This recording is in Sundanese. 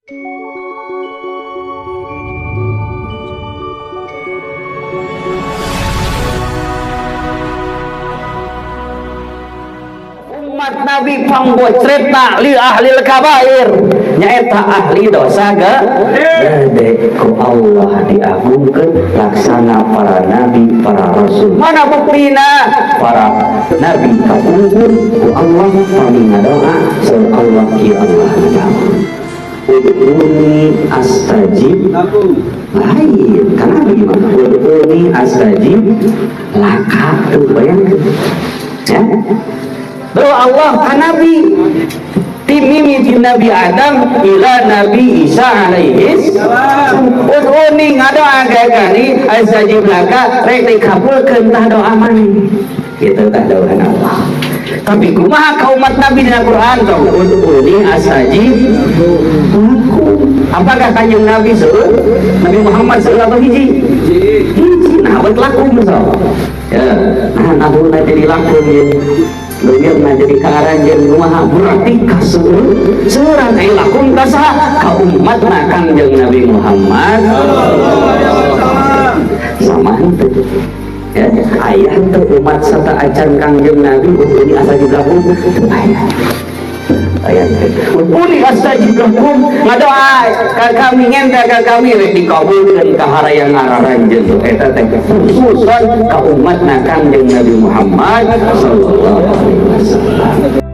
Umat Nabi pangbocretna li ahlil kabair, nyaeta ahli dosa gede. Ku Allah diagungkeun laksana para nabi, para rasul. Mana buktina? Para nabi kapungkur ku Allah pami ngadoa, saur Allah kieu, Allah ngajawab, "Ud'uni astajib." Lain kan nabi mah "Ud'uni astajib laka." Tuh, bayangkeun ya. Doa Allah ka Nabi ti Nabi Adam ila Nabi Isa alaihi, "Ud'uni," ngadoa ka kami, "astajib laka," rek dikabulkeun tah doa maneh gitu, tah doa Allah. Tapi kumaha ka umat Nabi dina Quran tong "Ud'uni astajib lakum"? Apakah Kanjeng Nabi seueur, Nabi Muhammad seueur atau hiji? Hiji. Nah, buat lakum so ya, nah, nah, jadi lakum ya. Leungitna jadi ka aranjeun kumaha? Berarti kaseueur seurang aya lakum ka saha? Ka umatna Kangjeng Nabi Muhammad. Sama henteu ya, aya henteu umat sateuacan Kangjeng Nabi "Ud'uni astajib lakum"? Teu aya. Aya "Ud'uni astajib lakum," ngadoa ka kami, ngenta ka kami, rek dikabulkeun ka harayang araranjeun. Tuh, eta teh khususan ka umatna Kangjeng Nabi Muhammad sallallahu alaihi wasallam.